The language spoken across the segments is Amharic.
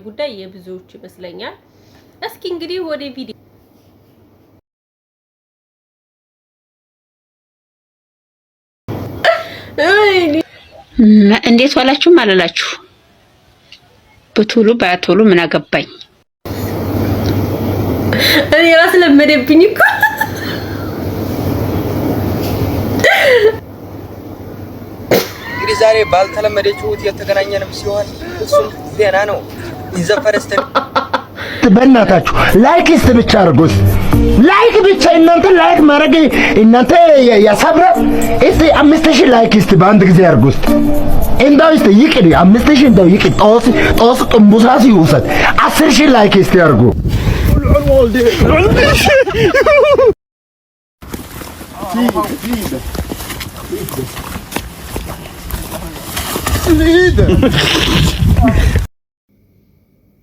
ጉዳይ የብዙዎች ይመስለኛል። እስኪ እንግዲህ ወደ ቪዲዮ። እንዴት ዋላችሁም አላላችሁ፣ ብትውሉ ባትውሉ ምን አገባኝ። እኔ ራስ ለመደብኝ እኮ። እንግዲህ ዛሬ ባልተለመደ ጭውውት የተገናኘንም ሲሆን እሱም ዜና ነው። In the first በእናታችሁ like እስቲ ብቻ አድርጉት። Like ብቻ፣ እናንተ like ማድረግ እናንተ ያሳብራል። እስቲ 5,000 like እስቲ በአንድ ጊዜ አድርጉት። እንደው እስቲ ይቅር፣ 5,000 እንደው ይቅር፣ ጦስ ጦስ ጥንቡሳስ ይውሰድ። 10,000 like እስቲ አድርጉ።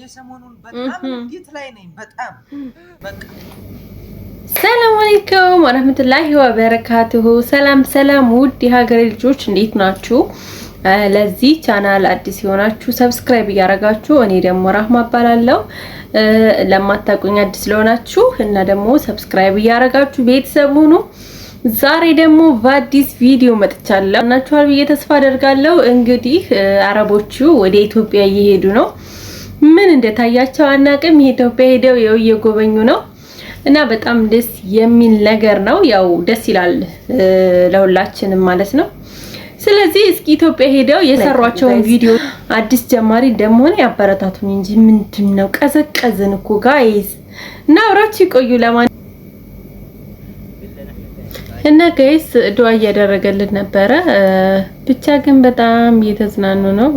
የሰሞኑን በጣም እንዴት ላይ ነኝ። በጣም በቃ። ሰላም አለይኩም ወረህመቱላሂ ወበረካቱሁ። ሰላም ሰላም፣ ውድ የሀገሬ ልጆች፣ እንዴት ናችሁ? ለዚህ ቻናል አዲስ የሆናችሁ subscribe እያደረጋችሁ፣ እኔ ደግሞ ራህማ እባላለሁ። ለማታውቁኝ፣ አዲስ ለሆናችሁ እና ደግሞ subscribe እያደረጋችሁ ቤተሰብ ሁኑ። ዛሬ ደግሞ በአዲስ ቪዲዮ መጥቻለሁ እናችኋል ብዬ ተስፋ አደርጋለሁ። እንግዲህ አረቦቹ ወደ ኢትዮጵያ እየሄዱ ነው። ምን እንደታያቸው አናቅም። የኢትዮጵያ ሄደው ይኸው እየጎበኙ ነው እና በጣም ደስ የሚል ነገር ነው። ያው ደስ ይላል ለሁላችንም ማለት ነው። ስለዚህ እስኪ ኢትዮጵያ ሄደው የሰሯቸውን ቪዲዮ፣ አዲስ ጀማሪ እንደመሆነ ያበረታቱኝ እንጂ ምንድን ነው፣ ቀዘቀዝን እኮ guys። እና አብራችሁ ይቆዩ። ለማን እና guys ዱአ እያደረገልን ነበረ። ብቻ ግን በጣም እየተዝናኑ ነው።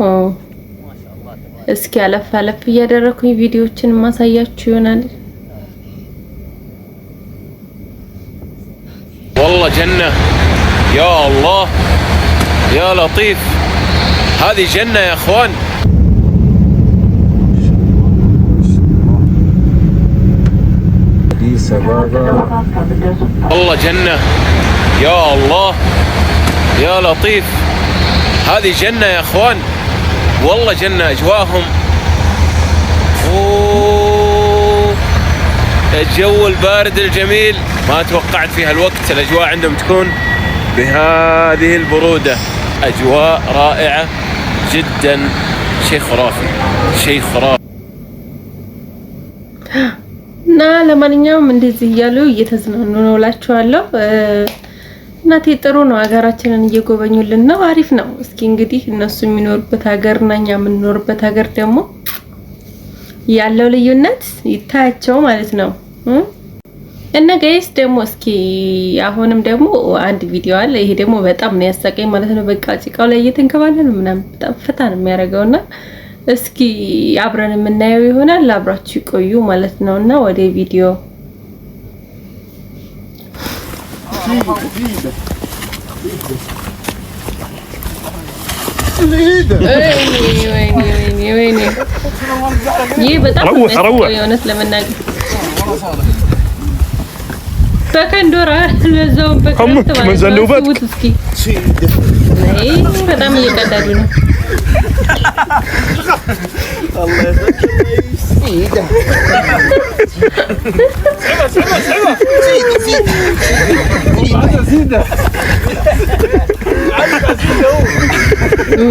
እስኪ አለፍ አለፍ እያደረኩኝ ቪዲዮዎችን ማሳያችሁ ይሆናል። والله جنة، يا الله يا لطيف، هذه جنة يا اخوان. والله جنة، يا الله يا لطيف، هذه جنة يا اخوان، والله جنة اجواءهم. أوه، الجو البارد الجميل، ما توقعت في هالوقت الاجواء عندهم تكون بهذه البرودة. اجواء رائعة جدا، شيء خرافي، شيء خرافي. እና ለማንኛውም እንደዚህ እያሉ እየተዝናኑ ነው እላችኋለሁ። እናቴ ጥሩ ነው፣ ሀገራችንን እየጎበኙልን ነው። አሪፍ ነው። እስኪ እንግዲህ እነሱ የሚኖሩበት ሀገር እና እኛ የምንኖርበት ሀገር ደግሞ ያለው ልዩነት ይታያቸው ማለት ነው። እና guys ደግሞ እስኪ አሁንም ደግሞ አንድ ቪዲዮ አለ። ይሄ ደግሞ በጣም ነው ያሳቀኝ ማለት ነው። በቃ ጭቃው ላይ እየተንከባለሉ ምናምን በጣም ፈታ ነው የሚያደርገውና እስኪ አብረን የምናየው ይሆናል። አብራችሁ ይቆዩ ማለት ነው እና ወደ ቪዲዮ። ወይኔ ወይኔ ወይኔ! ይህ በጣም ነው የሚያስቀው የእውነት ለመናገር፣ በከንዶራ ለዛውም በክረምት ማለት ነው። አስቡት እስኪ። አይ በጣም እየቀለዱ ነው።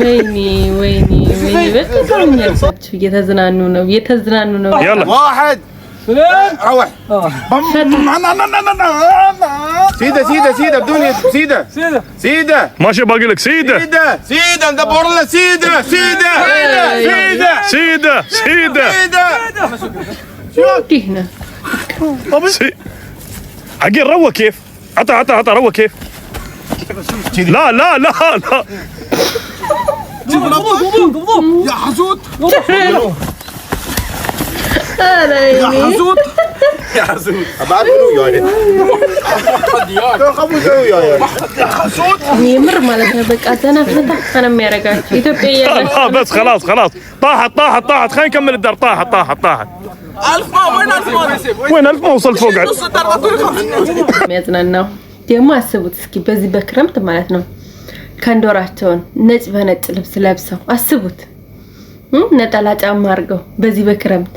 ወይኔ ወይኔ ወይኔ! በጣም የሚያልፋችሁ እየተዝናኑ ነው፣ እየተዝናኑ ነው። واحد، روح سيده سيده سيده، بدون سيده سيده سيده. ماشي، باقي لك سيده. سيده سيده، ندبر لنا سيده سيده سيده. سيده سيده. سيده. እንዲህ ነው። عقيل، روى كيف، عطى عطى عطى، روى كيف. لا لا لا لا. يا حسود. ኧረ يا حسود يا حسود، بعد منو يعني حسود. የምር ማለት ነው። በቃ ዘና ፈታ ነው የሚያደርጋቸው ኢትዮጵያ እያላችሁ። لا بس خلاص خلاص، طاحت طاحت طاحت، خلينا نكمل الدار. طاحت طاحت طاحت. ألف ما وين ألف ما؟ وين ألف ما وصلت فوق عاد. نص الدار. የሚያዝናናው ደግሞ አስቡት እስኪ በዚህ በክረምት ማለት ነው ከንዶራቸውን ነጭ በነጭ ልብስ ለብሰው አስቡት። ነጠላ ጫማ አድርገው በዚህ በክረምት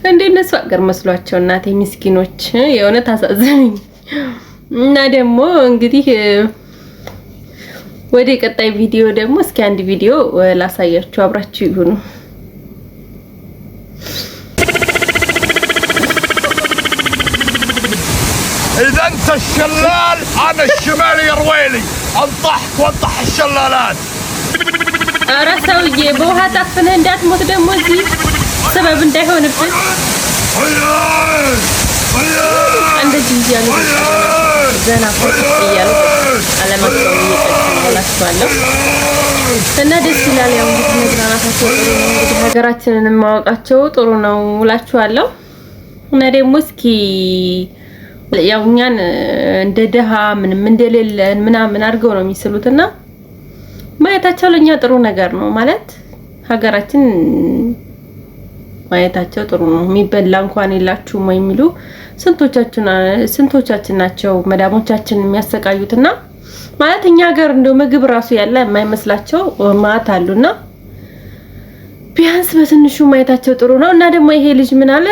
እንደ እነሱ አገር መስሏቸው እናቴ ምስኪኖች የእውነት አሳዘነኝ። እና ደግሞ እንግዲህ ወደ ቀጣይ ቪዲዮ ደግሞ እስኪ አንድ ቪዲዮ ላሳያችሁ፣ አብራችሁ ይሁኑ። اذا انت الشلال انا الشمالي يا رويلي، انطحك وانطح الشلالات. ኧረ ሰውዬ በውሃ ታፍነህ እንዳትሞት ደግሞ እዚህ ሰበብ እንዳይሆንብን እንደዚህ እያሉ ዘና እያሉ አለማቸውን እየቀጡ እላችኋለሁ። እና ደስ ይላል። ያው እንግዲህ መዝናናታቸው ጥሩ ነው። እንግዲህ ሀገራችንን ማወቃቸው ጥሩ ነው እላችኋለሁ። እና ደግሞ እስኪ ያው እኛን እንደ ደሃ ምንም እንደሌለን ምናምን አድርገው ነው የሚስሉትና ማየታቸው ለኛ ጥሩ ነገር ነው ማለት ሀገራችን ማየታቸው ጥሩ ነው። የሚበላ እንኳን የላችሁም ወይ የሚሉ ስንቶቻችን ናቸው መዳሞቻችን የሚያሰቃዩትና ማለት እኛ ሀገር እንደው ምግብ ራሱ ያለ የማይመስላቸው ማት አሉና ቢያንስ በትንሹ ማየታቸው ጥሩ ነው። እና ደግሞ ይሄ ልጅ ምን አለ፣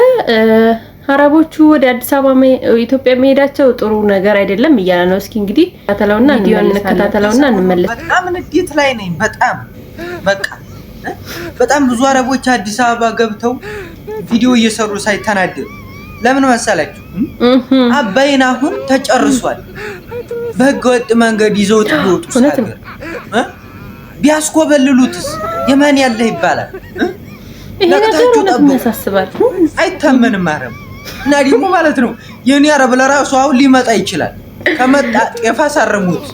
አረቦቹ ወደ አዲስ አበባ ኢትዮጵያ መሄዳቸው ጥሩ ነገር አይደለም እያለ ነው። እስኪ እንግዲህ እንከታተለውና እንመለስ። በጣም ንዴት ላይ ነኝ። በጣም በቃ በጣም ብዙ አረቦች አዲስ አበባ ገብተው ቪዲዮ እየሰሩ ሳይተናደዱ ለምን መሰላችሁ? አባይን አሁን ተጨርሷል። በህገወጥ መንገድ ይዘውት ቢወጡስ ሀገር ቢያስኮበልሉትስ የማን ያለህ ይባላል። ይሄ ነገር እውነት ያሳስባል። አይታመንም አረብ እና ደግሞ ማለት ነው የኔ አረብ ለራሱ አሁን ሊመጣ ይችላል። ከመጣ ጤፍ አሳርሙት።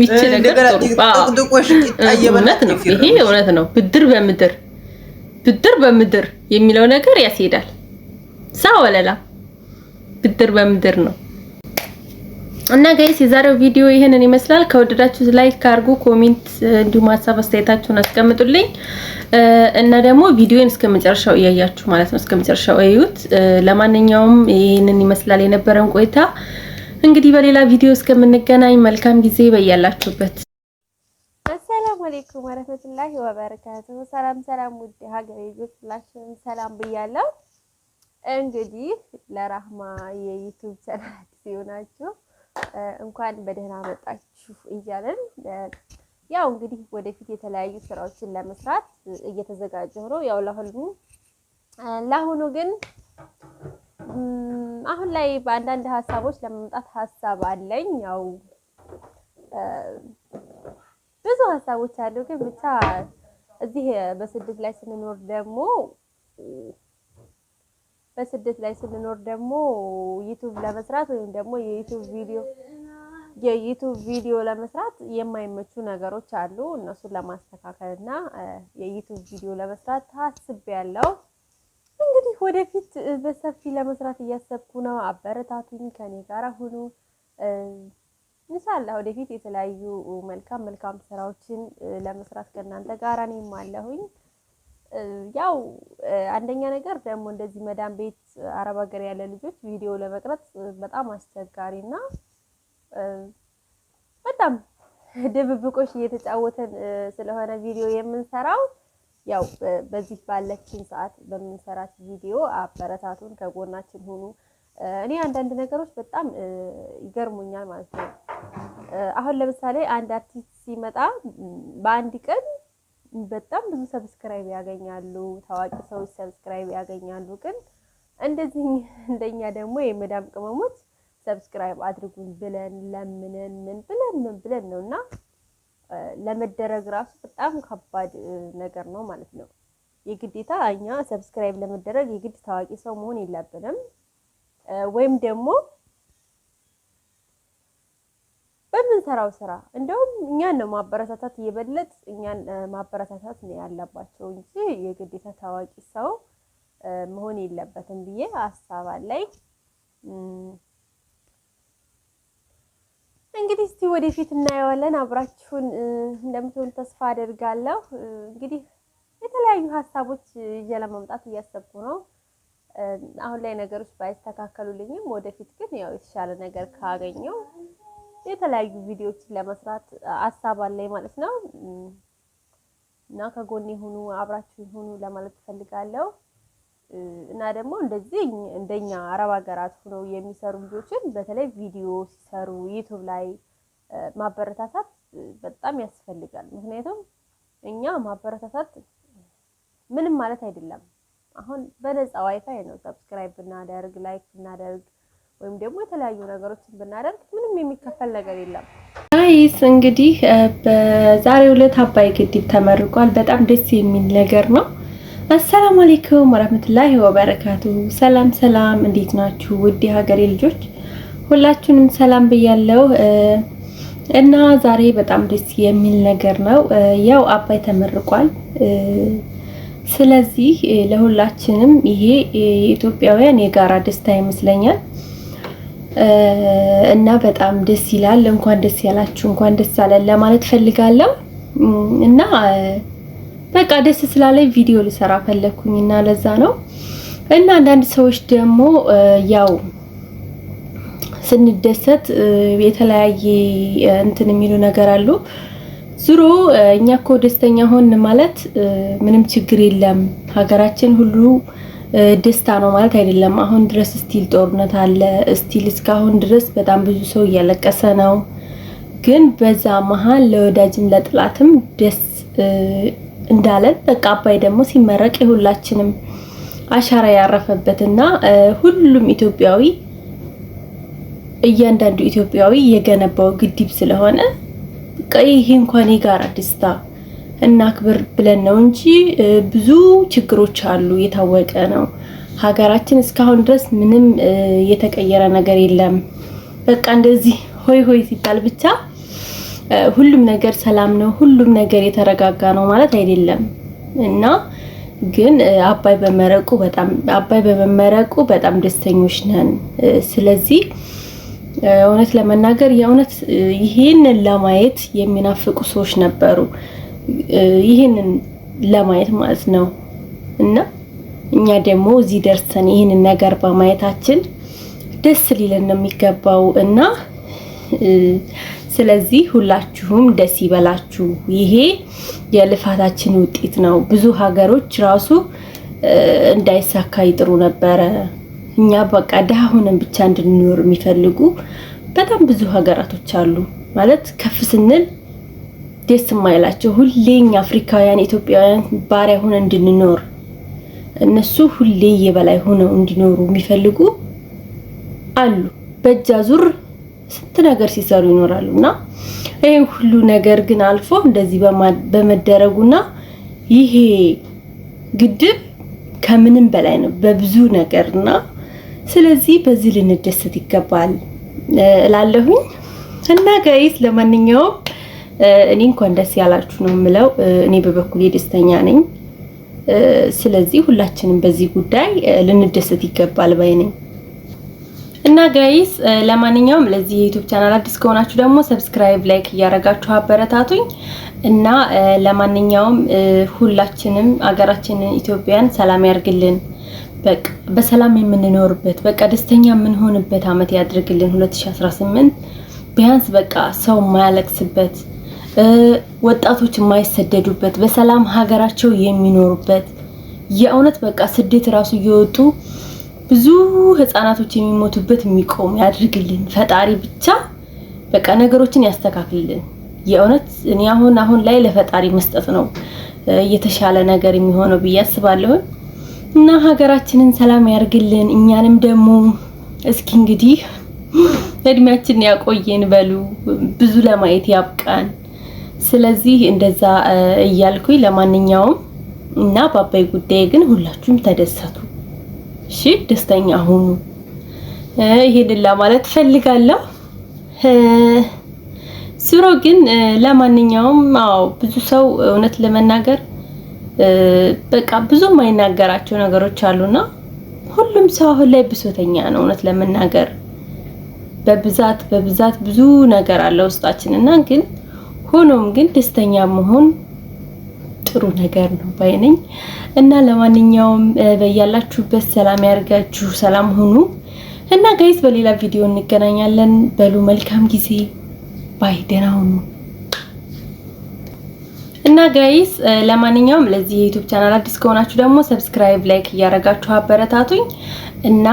ይቺ ነገር ጥቅጥቆሽ ቂጣ እየበላ ነው። ይሄ እውነት ነው። ብድር በምድር ብድር በምድር የሚለው ነገር ያስሄዳል። ሳ ወለላ ብድር በምድር ነው። እና guys የዛሬው ቪዲዮ ይሄንን ይመስላል። ከወደዳችሁት like አድርጉ፣ comment እንዲሁም ሀሳብ አስተያየታችሁን አስቀምጡልኝ። እና ደግሞ ቪዲዮን እስከመጨረሻው እያያችሁ ማለት ነው፣ እስከመጨረሻው እዩት። ለማንኛውም ይሄንን ይመስላል የነበረን ቆይታ። እንግዲህ በሌላ ቪዲዮ እስከምንገናኝ መልካም ጊዜ በያላችሁበት። አሰላሙ አለይኩም ወረህመቱላሂ ወበረካቱሁ። ሰላም ሰላም፣ ውድ ሀገሬ ልጆች ሁላችሁንም ሰላም ብያለሁ። እንግዲህ ለራህማ የ YouTube channel ሲሆናችሁ እንኳን በደህና መጣችሁ እያለን ያው እንግዲህ ወደፊት የተለያዩ ስራዎችን ለመስራት እየተዘጋጀሁ ነው። ያው ለአሁኑ ግን አሁን ላይ በአንዳንድ ሀሳቦች ለመምጣት ሀሳብ አለኝ። ያው ብዙ ሀሳቦች አሉ፣ ግን ብቻ እዚህ በስደት ላይ ስንኖር ደግሞ YouTube ለመስራት ወይም ደግሞ የ YouTube ቪዲዮ ለመስራት የማይመቹ ነገሮች አሉ። እነሱን ለማስተካከል እና የ YouTube ቪዲዮ ለመስራት አስቤያለሁ። እንግዲህ ወደፊት በሰፊ ለመስራት እያሰብኩ ነው። አበረታቱኝ፣ ከኔ ጋር ሁኑ። ኢንሻአላህ ወደፊት የተለያዩ መልካም መልካም ስራዎችን ለመስራት ከእናንተ ጋር እኔም አለሁኝ። ያው አንደኛ ነገር ደግሞ እንደዚህ መዳም ቤት አረብ ሀገር ያለ ልጆች ቪዲዮ ለመቅረጽ በጣም አስቸጋሪና በጣም ድብብቆሽ እየተጫወተን ስለሆነ ቪዲዮ የምንሰራው ያው በዚህ ባለችን ሰዓት በምንሰራት ቪዲዮ አበረታቱን፣ ከጎናችን ሁኑ። እኔ አንዳንድ ነገሮች በጣም ይገርሙኛል ማለት ነው። አሁን ለምሳሌ አንድ አርቲስት ሲመጣ በአንድ ቀን በጣም ብዙ subscribe ያገኛሉ፣ ታዋቂ ሰዎች subscribe ያገኛሉ። ግን እንደዚህ እንደኛ ደግሞ የመዳም ቅመሞች subscribe አድርጉን ብለን ለምነን ምን ብለን ምን ብለን ነውና ለመደረግ ራሱ በጣም ከባድ ነገር ነው ማለት ነው። የግዴታ እኛ subscribe ለመደረግ የግድ ታዋቂ ሰው መሆን የለብንም ወይም ደግሞ በምንሰራው ስራ እንደውም እኛን ነው ማበረታታት እየበለጥ እኛን ማበረታታት ነው ያለባቸው እንጂ የግዴታ ታዋቂ ሰው መሆን የለበትም ብዬ ሀሳብ አለኝ። እንግዲህ እስቲ ወደፊት እናየዋለን። አብራችሁን እንደምትሆኑ ተስፋ አደርጋለሁ። እንግዲህ የተለያዩ ሀሳቦች ይዤ ለመምጣት እያሰብኩ ነው። አሁን ላይ ነገሮች ባይስተካከሉልኝም ወደፊት ግን ያው የተሻለ ነገር ካገኘው የተለያዩ ቪዲዮዎችን ለመስራት ሀሳብ አለኝ ማለት ነው። እና ከጎኔ ሁኑ፣ አብራችሁ ሁኑ ለማለት እፈልጋለሁ። እና ደግሞ እንደዚህ እንደኛ አረብ ሀገራት ሆነው የሚሰሩ ልጆችን በተለይ ቪዲዮ ሲሰሩ ዩቱብ ላይ ማበረታታት በጣም ያስፈልጋል። ምክንያቱም እኛ ማበረታታት ምንም ማለት አይደለም። አሁን በነፃ ዋይፋይ ነው subscribe ብናደርግ፣ like ብናደርግ ወይም ደግሞ የተለያዩ ነገሮችን ብናደርግ ምንም የሚከፈል ነገር የለም። Guys፣ እንግዲህ በዛሬው ዕለት አባይ ግድብ ተመርቋል። በጣም ደስ የሚል ነገር ነው። አሰላሙ አለይኩም ወራህመቱላሂ ወበረካቱ። ሰላም ሰላም፣ እንዴት ናችሁ ውድ የሀገሬ ልጆች? ሁላችሁንም ሰላም ብያለሁ። እና ዛሬ በጣም ደስ የሚል ነገር ነው። ያው አባይ ተመርቋል። ስለዚህ ለሁላችንም ይሄ የኢትዮጵያውያን የጋራ ደስታ ይመስለኛል እና በጣም ደስ ይላል። እንኳን ደስ ያላችሁ፣ እንኳን ደስ አለን ለማለት ፈልጋለሁ። እና በቃ ደስ ስላለኝ ቪዲዮ ልሰራ ፈለኩኝ እና ለዛ ነው። እና አንዳንድ ሰዎች ደግሞ ያው ስንደሰት የተለያየ እንትን የሚሉ ነገር አሉ። ዙሮ እኛ እኮ ደስተኛ ሆን ማለት ምንም ችግር የለም፣ ሀገራችን ሁሉ ደስታ ነው ማለት አይደለም። አሁን ድረስ still ጦርነት አለ። Still እስካሁን ድረስ በጣም ብዙ ሰው እያለቀሰ ነው። ግን በዛ መሀል ለወዳጅም ለጥላትም ደስ እንዳለን በቃ አባይ ደግሞ ሲመረቅ የሁላችንም አሻራ ያረፈበትና ሁሉም ኢትዮጵያዊ፣ እያንዳንዱ ኢትዮጵያዊ የገነባው ግድብ ስለሆነ በቃ ይሄ እንኳን የጋራ ደስታ እናክብር ብለን ነው እንጂ ብዙ ችግሮች አሉ፣ የታወቀ ነው። ሀገራችን እስካሁን ድረስ ምንም የተቀየረ ነገር የለም። በቃ እንደዚህ ሆይ ሆይ ሲባል ብቻ ሁሉም ነገር ሰላም ነው፣ ሁሉም ነገር የተረጋጋ ነው ማለት አይደለም። እና ግን አባይ በመመረቁ በጣም ደስተኞች ነን። ስለዚህ እውነት ለመናገር የእውነት ይሄንን ለማየት የሚናፍቁ ሰዎች ነበሩ፣ ይሄንን ለማየት ማለት ነው። እና እኛ ደግሞ እዚህ ደርሰን ይህንን ነገር በማየታችን ደስ ሊለን ነው የሚገባው። እና ስለዚህ ሁላችሁም ደስ ይበላችሁ። ይሄ የልፋታችን ውጤት ነው። ብዙ ሀገሮች ራሱ እንዳይሳካ ይጥሩ ነበረ። እኛ በቃ ድሃ ሆነን ብቻ እንድንኖር የሚፈልጉ በጣም ብዙ ሀገራቶች አሉ። ማለት ከፍ ስንል ደስ የማይላቸው፣ ሁሌ እኛ አፍሪካውያን ኢትዮጵያውያን ባሪያ ሆነን እንድንኖር፣ እነሱ ሁሌ የበላይ ሆነው እንዲኖሩ የሚፈልጉ አሉ። በእጅ አዙር ስንት ነገር ሲሰሩ ይኖራሉ። እና ይሄን ሁሉ ነገር ግን አልፎ እንደዚህ በመደረጉና ይሄ ግድብ ከምንም በላይ ነው በብዙ ነገርና ስለዚህ በዚህ ልንደሰት ይገባል እላለሁኝ። እና guys፣ ለማንኛውም እኔ እንኳን ደስ ያላችሁ ነው የምለው። እኔ በበኩሌ ደስተኛ ነኝ። ስለዚህ ሁላችንም በዚህ ጉዳይ ልንደሰት ይገባል ባይ ነኝ። እና guys፣ ለማንኛውም ለዚህ የ YouTube channel አዲስ ከሆናችሁ ደግሞ subscribe፣ like እያደረጋችሁ አበረታቱኝ። እና ለማንኛውም ሁላችንም አገራችንን ኢትዮጵያን ሰላም ያርግልን። በቃ በሰላም የምንኖርበት፣ በቃ ደስተኛ የምንሆንበት አመት ያድርግልን 2018። ቢያንስ በቃ ሰው የማያለቅስበት፣ ወጣቶች የማይሰደዱበት፣ በሰላም ሀገራቸው የሚኖሩበት፣ የእውነት በቃ ስደት ራሱ እየወጡ ብዙ ህፃናቶች የሚሞቱበት የሚቆም ያድርግልን ፈጣሪ። ብቻ በቃ ነገሮችን ያስተካክልልን። የእውነት እኔ አሁን አሁን ላይ ለፈጣሪ መስጠት ነው የተሻለ ነገር የሚሆነው ብዬ አስባለሁ። እና ሀገራችንን ሰላም ያርግልን። እኛንም ደግሞ እስኪ እንግዲህ እድሜያችንን ያቆየን በሉ፣ ብዙ ለማየት ያብቃን። ስለዚህ እንደዛ እያልኩኝ ለማንኛውም እና በአባይ ጉዳይ ግን ሁላችሁም ተደሰቱ። እሺ፣ ደስተኛ ሁኑ። ይሄንን ለማለት ፈልጋለሁ። ዙሮ ግን ለማንኛውም አዎ፣ ብዙ ሰው እውነት ለመናገር በቃ ብዙ የማይናገራቸው ነገሮች አሉና ሁሉም ሰው አሁን ላይ ብሶተኛ ነው። እውነት ለመናገር በብዛት በብዛት ብዙ ነገር አለ ውስጣችን። እና ግን ሆኖም ግን ደስተኛ መሆን ጥሩ ነገር ነው ባይ ነኝ። እና ለማንኛውም በያላችሁበት ሰላም ያርጋችሁ፣ ሰላም ሁኑ። እና guys፣ በሌላ ቪዲዮ እንገናኛለን። በሉ መልካም ጊዜ፣ bye፣ ደህና ሁኑ። እና guys፣ ለማንኛውም ለዚህ የ YouTube channel አዲስ ከሆናችሁ ደግሞ subscribe፣ like እያደረጋችሁ አበረታቱኝ። እና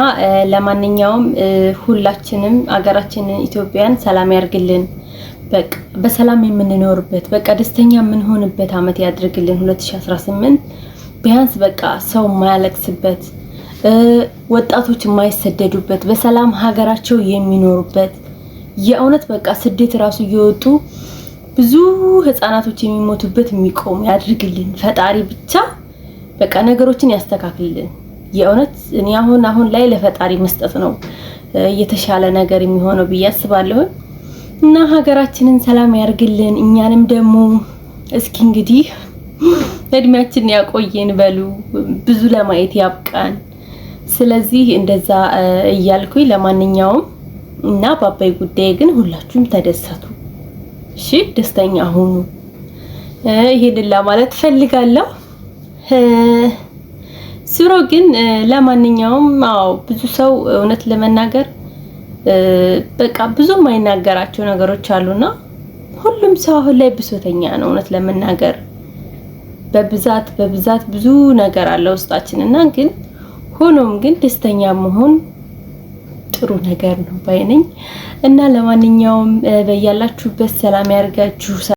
ለማንኛውም ሁላችንም አገራችንን ኢትዮጵያን ሰላም ያርግልን። በቃ በሰላም የምንኖርበት፣ በቃ ደስተኛ የምንሆንበት አመት ያድርግልን 2018። ቢያንስ በቃ ሰው የማያለቅስበት፣ ወጣቶች የማይሰደዱበት፣ በሰላም ሀገራቸው የሚኖሩበት፣ የእውነት በቃ ስደት ራሱ እየወጡ ብዙ ህፃናቶች የሚሞቱበት የሚቆም ያድርግልን ፈጣሪ። ብቻ በቃ ነገሮችን ያስተካክልልን። የእውነት እኔ አሁን አሁን ላይ ለፈጣሪ መስጠት ነው የተሻለ ነገር የሚሆነው ብዬ አስባለሁ። እና ሀገራችንን ሰላም ያርግልን። እኛንም ደግሞ እስኪ እንግዲህ እድሜያችንን ያቆየን በሉ፣ ብዙ ለማየት ያብቃን። ስለዚህ እንደዛ እያልኩኝ ለማንኛውም እና በአባይ ጉዳይ ግን ሁላችሁም ተደሰቱ፣ እሺ፣ ደስተኛ ሁኑ። ይሄንን ለማለት ፈልጋለሁ። ሱሮ ግን ለማንኛውም አዎ፣ ብዙ ሰው እውነት ለመናገር በቃ ብዙ የማይናገራቸው ነገሮች አሉና ሁሉም ሰው አሁን ላይ ብሶተኛ ነው። እውነት ለመናገር በብዛት በብዛት ብዙ ነገር አለ ውስጣችን እና ግን ሆኖም ግን ደስተኛ መሆን ጥሩ ነገር ነው ባይ ነኝ። እና ለማንኛውም በያላችሁበት ሰላም ያርጋችሁ።